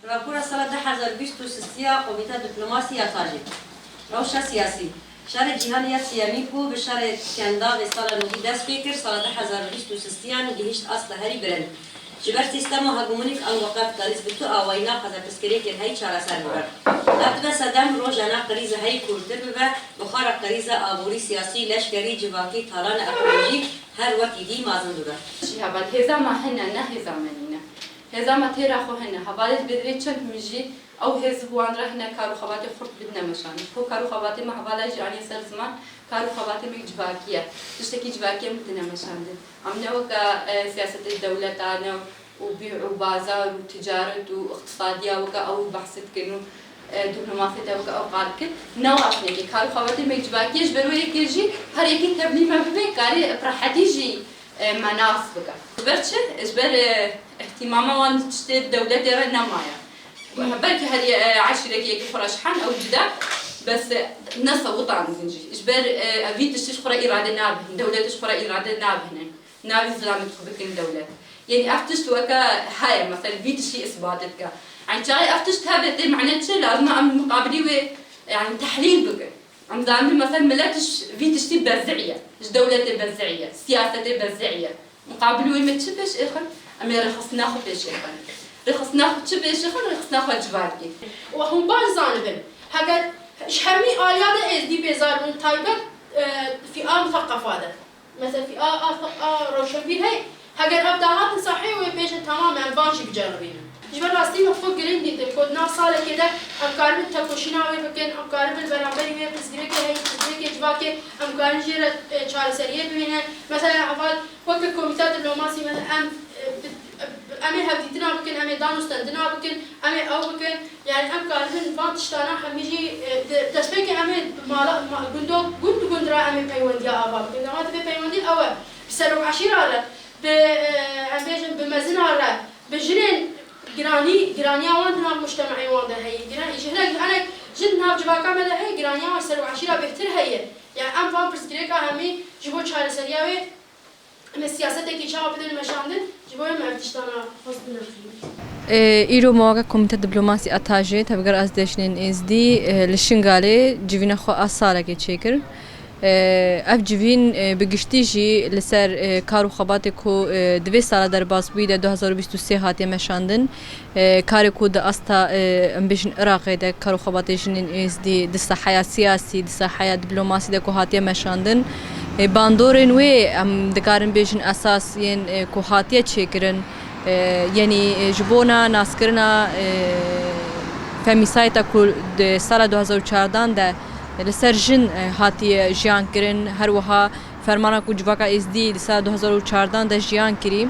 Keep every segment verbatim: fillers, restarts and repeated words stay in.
Rapora sala du hezar bîst û sisiya Komîta Diplomasî ya Tajê. Rewşa siyasî. Şerê cîhanê ya siyemîn ku bi şerê Kendavê sala nûdî dest pê kir, sala du hezar bîst û sisiyan gihîşt asta herî bilind. Ji ber sîstema hegemonîk ango kapîtalîst bi tu awayî naxwaze pirsgirêkên heyî çareser bibe. Ev dibe sedem rojane krîza heyî kûrtir bibe, bi xwe re krîza aborî, siyasî, leşkerî, civakî, talan û ekolojî her wekî dî mezin bibe. Jî heval hêza me hene, ne hêza me nîne. Hêza me têra xwe hene. Hevalê ji bê dirê çend min jî ew hêz bi wan re hene kar û xebatê xurt bidine meşandin. Ku kar û xebatê me hevala jî aniye ser ziman, kar û xebatê me civakî ye. Tiştekî civakî ye min tine meşandin. Em ne weke, e, siyasetê dewleta ne û bî û bazar û ticaret û iqtisadiya weke ew behs dikin û, e, diplomasiyê de weke ew qal dikin. Ne wextnekê kar û xebatê me civakî ye, ji ber wê yekê jî her yekê tevlî me bibe, karê bi rehetî jî, e, me nas bike. Ji ber çi? Ji ber, e, îhtîmama wan di tiştê dewletê re nemaye. Belkî herî, e, eşîrekê yekê xwe re ji hen ew cuda, bes, e, ne sewitandin jî. Ji ber, e, vî tiştî ji xwe re îrade nabihînin, dewletê ji xwe re îrade nabihînin. Navî zilamê xwe bikin dewlet. Yanî ev tişt weke heye, mesela vî tiştî îsbat dike. Yanî çaxê ev tişt hebe tê mane çi? Lazim e em miqabilî wê, yanî tehlîl bikin. Em zanin mesela milet ji vî tiştî bezî ye. Ji dewletê bezî ye, siyasetê bezî ye. Miqabilî wê me çi pêş êxin? Em ê rêxistina xwe pêş êxin. Rêxistina xwe çi pêş êxin? Rêxistina xwe civakî. Û hûn baş zanibin, heger ji hemî aliya de êzdî bêzar bin, taybet, e, fîa museqefa de. Mesela fîa a, a rewşenbîr hey, heger ev dahatin sahê wê bêjin, tamam, em van jî biceribînin. Ji ber rastî me xwe girîng dîtin ku di nav salekê de em karibin tekoşîna wê bikin, em karibin beramberî wê pirsgirêkê heyî, pirsgirêkê civakê, em karin jê re, e, çareseriyê bibînin. Mesela heval weke komîta diplomasî, mesela em, e, bi, em ê hevdîtina bikin, em ê dan û stendina bikin, em ê ew bikin. Yani em karibin van tiştana hemî jî, e, di destpêkê em ê bi mala, ma-, gundo, gund bi gund re em ê peywendiya ava bikin. Dema divê peywendî ew e. Bi serok eşîra re, bi, e, em bêjin bi mezina re, bi jinên giranî, giraniya wan di nav mujtemeê wan de heye. Giran-, ji hinek, hinek jin di nav civaka me de heye, giraniya wan ji serok eşîra bêhtir heye. Yani em van pirsgirêka hemî ji bo çareseriya wê Em ê siyasetekî çawa bidin meşandin, ji bo em ev tiştana xwestin em xînin. Îro me weke Komîte Diplomasî a Tajê, Tevgera Êzdî ya Jinên Êzdî, e, li Şingalê civîna xwe a salekê çêkir. E, ev civîn, e, bi giştî jî li ser, e, kar û xebatê ku, e, di vê sala derbasbûyî de du hezar û bîst û sê hatiye meşandin. E, karê ku di asta, e, em bêjin Iraqê de kar û xebatê jinên êzdî di saheya siyasî, di saheya diplomasî de ku hatiye meşandin, e, bandorên wê em dikarin bêjin esas yên, e, ku hatiye çêkirin, e, yenî, e, ji bona naskirina, e, femîsayta ku di sala du hezar û çardan de li ser jin, e, hatiye jiyan kirin, her wiha fermana ku civaka êzdî di sala du hezar û çardan de jiyan kirî.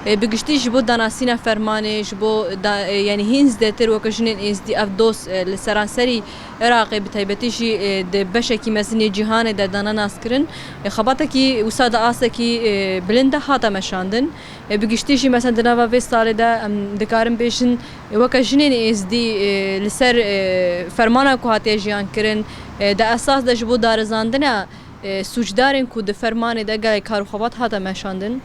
E, bi giştî ji bo danasîna fermanê, ji bo da-, e, yanî hîn zêdetir weke jinên êzdî ev doz, e, li seranserî Iraqê, bi taybetî jî, e, di beşekî mezin yê cîhanê de dane naskirin. E, xebatekî wisa di astekî, e, bilind de hate meşandin. E, bi giştî jî mesela di nava vê salê de em dikarin bêjin, e, weke jinên êzdî, e, li ser, e, fermana ku hatiye jiyan kirin, e, di esas de ji bo darizandina e, sûcdarên ku di fermanê de gelek kar û xebat hate meşandin.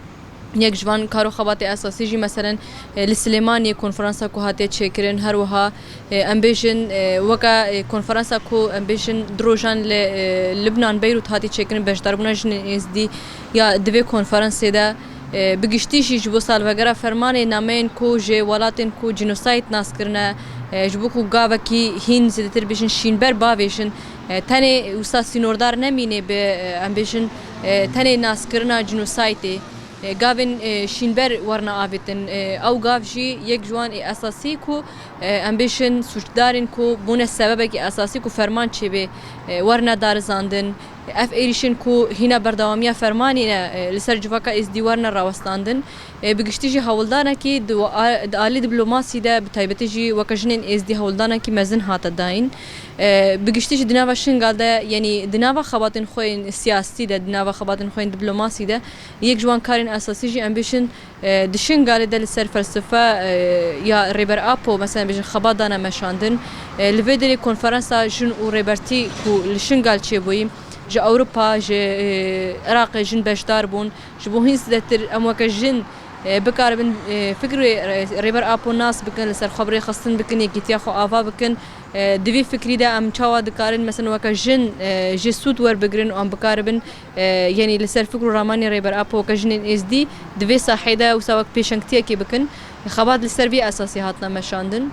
Yek ji van kar û xebatê esasî jî, meselen, e, li Silêmaniyê konferansa ku hatiye çêkirin, her wiha, e, em bêjin, e, weke, e, konferansa ku em bêjin du rojan li, e, Libnan, Beyrût hatiye çêkirin, beşdarbûna jinên êzdî ya di vê konferansê de, e, bi giştî jî ji bo salvegera fermanê nameyên ku ji welatên ku cînosayd nas kirine, e, ji bo ku gavekî hîn zêdetir bêjin şînber bavêjin, E, tenê wisa sînordar nemîne bi, e, em bêjin, e, tenê naskirina cînosaydê. E, gavên, e, şînber werine avêtin. E, ew gav jî yek ji wan ê esasî ku, e, em bêjin sûcdarên ku bûne sebebekî esasî ku ferman çêbê, e, werine darizandin. Ev êrîşên ku hîna berdewamiya fermanê ne, e, li ser civaka êzdî werine rawestandin. E, bi giştî jî hewldanekî di wa-, di alî diplomasî de, bi taybetî jî weke jinên êzdî hewldanekî mezin hate dayîn. E, bi giştî jî di nava Şingal de, yanî di nava xebatên xwe yên siyasî de, di nava xebatên xwe yên diplomasî de, yek ji wan karên esasî jî em bêjin, e, di Şingalê de li ser felsefe, e, ya Rêber Apo, mesela bêjin xebat dane meşandin. E, li vê derê konferansa jin û rêbertî ku li Şingal çêbûyî, ji Ewropa, ji, e, Iraqê jin beşdar bûn. Ji bo hîn zêdetir em weke jin, e, bikaribin, e, fikrê, e, Rêber Apo nas bikin, li ser xwe bi rêxistin bikin, yekîtiya xwe ava bikin. E, di vî fikrî de em çawa dikarin, mesela weke jin, e, jê sûd werbigirin û em bikaribin, e, yanî li ser fikr û ramanê Rêber Apo weke jinên êzdî di vê sahê de wisa wek pêşengtiyekê bikin. Xebat li ser vî esasî hatine meşandin.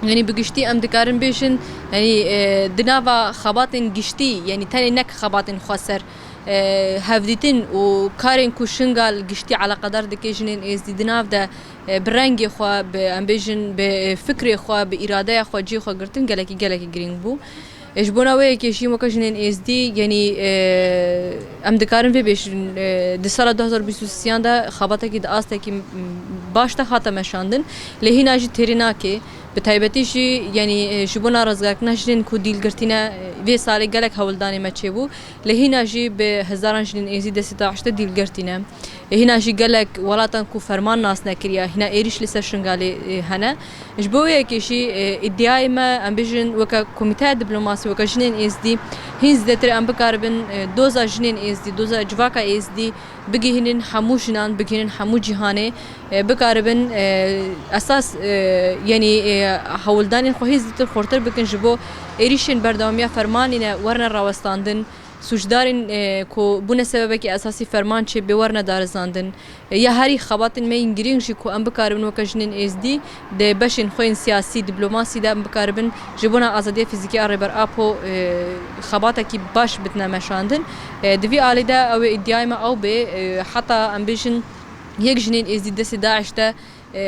Yanî bi giştî em dikarin bêjin, yanî, e, di nava xebatên giştî, yanî tenê nek xebatên xweser, e, hevdîtin û karên ku Şingal giştî eleqedar dike jinên êzdî di nav de, e, bi rengê xwe, bi, em bêjin, bi fikrê xwe, bi îradeya xwe cihê xwe girtin gelekî, gelekî girîng bû. E, ji bona wê yekê jî weke jinên êzdî, yanî, e, em dikarin vê bêjin, e, di sala du hazar bîst û sêyan de xebatekî di astekî, m, baş de hate meşandin. Lê hîna jî têrê nake. Bi taybetî jî, yanî, e, ji bona rizgarkirina jinên ku dîlgirtî ne, e, vê salê gelek hewldanê me çêbû. Lê hîna jî bi hezaran jinên êzdî destê DAIŞ de dîlgirtî ne. E, hîna jî gelek welatan ku ferman nas nekiriye, hîna êrîş li ser Şingalê, e, hene. Ji bo wê yekê jî, e, îdiayê me, em bêjin, weke komîteya diplomasî, weke jinên êzdî, hîn zêdetir em bikaribin, e, doza jinên êzdî, doza civaka êzdî bigihînin hemû jinan, bigihînin hemû cîhanê, e, bikaribin, e, esas, e, yanî, e, hewldanên xwe hîn zêdetir xurtir bikin ji bo êrîşên berdewamiya fermanê ne werine rawestandin. Sûcdarên, e, ku bûne sebebekî esasî ferman çêbê werine darizandin. E, ya herî xebatên me yên girîng jî ku em bikaribin weke jinên êzdî di beşên xwe yên siyasî, diplomasî de em bikaribin ji bona azadiya fîzîkî a Rêber Apo, e, xebatekî baş bitine meşandin. E, di vî alî de ew ê îdiayê me ew bê, e, heta em bêjin yek jinên êzdî destê DAIŞ de, e,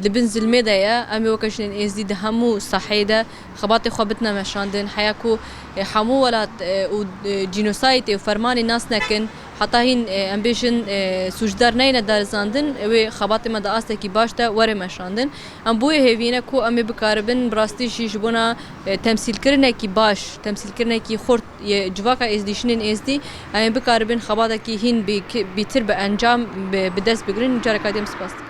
li bin zilmê de ye. Em ê weke jinên êzdî di hemû saheyê de xebatê xwe bitine meşandin. Heya ku, e, hemû welat, e, û, e, cînosaydê û fermanê nas nekin, heta hîn, e, em bêjin, e, sûcdar neyne darizandin, ew ê xebatê me di astekî baş de were meşandin. Em bo wê hêviyê ne ku em ê bikaribin bi rastî jî ji bona, e, temsîlkirinekî baş, temsîlkirinekî xurt yê civaka êzdî, jinên êzdî, em ê bikaribin xebatekî hîn bî-, bîtir bi encam bi, bi dest bigirin. Careka dî em spas dikin.